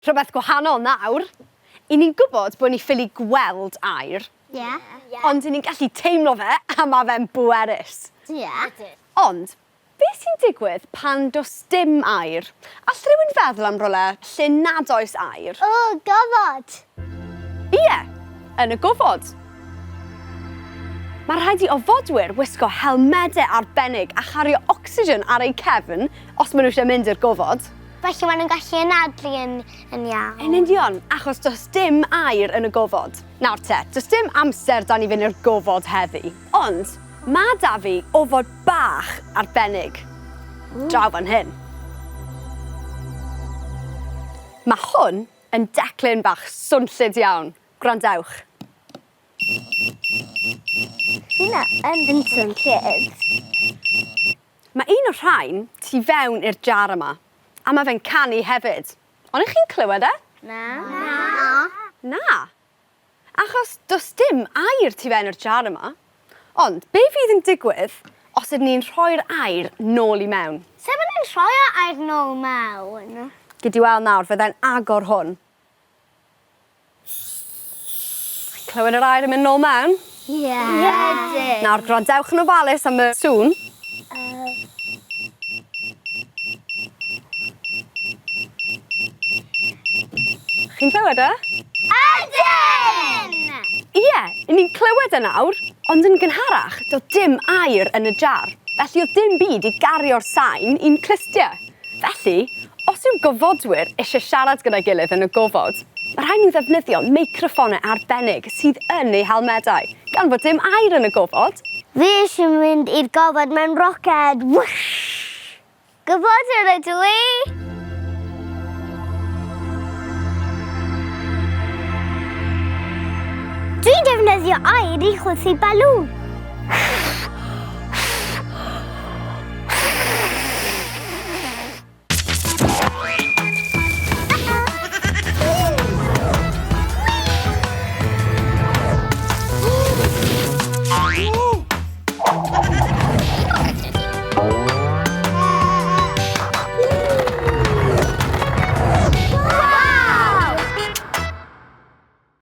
Rhywbeth gwahanol nawr. I ni'n gwybod bod ni ffili gweld aer. Ie. Ond i ni'n gallu teimlo fe a ma' fe'n bwerus. Ie. Ond beth sy'n digwydd pan does dim aer? All rhywun feddwl am rywle lle nad oes aer? O, gofod! Ie, yn y gofod. Mae rhaid i ofodwyr wisgo helmedau arbennig a chario ocsigen ar eu cefn os maen nhw eisiau mynd i'r gofod. Felly maen nhw'n gallu anadlu yn, yn iawn. Yn union, achos does dim aer yn y gofod. Nawr te, does dim amser da ni fynd i'r gofod heddi. Ond mae da fi ofod bach arbennig draw fan hyn. Mae hwn yn declyn bach swnllyd iawn. Gwrandewch. Hynna yn swnllyd. Mae un o'r rhain tu fewn i'r jar yma, a mae fe'n canu hefyd. Ond ych chi'n clywed e? Na. Na. Na. Achos does dim aer tu fewn i'r jar yma. Ond be fydd yn digwydd os ydyn ni'n rhoi'r aer nôl i mewn? Sut maen nhw'n rhoi'r aer nôl mewn? Gei di weld nawr, fyddai'n agor hwn. Clywed yr aer yn mynd nôl mewn? Ie. Ydyn. Nawr gwrandewch yn ofalus am y sŵn. Chi'n clywed e? Ydyn! Ie, 'yn ni'n clywed e nawr, ond yn gynharach do'dd dim aer yn y jar, felly o'dd dim byd i gario'r sain i'n clustie. Felly, os yw gofodwyr eisiau siarad gyda'i gilydd yn y gofod, mae rhaid nhw ddefnyddio meicroffonau arbennig sydd yn eu helmedau, gan fod dim aer yn y gofod. Fi eisiau mynd i'r gofod mewn roced! Whoosh! Gofodwr ydw i! Dwi'n defnyddio aer i chwythu balŵn.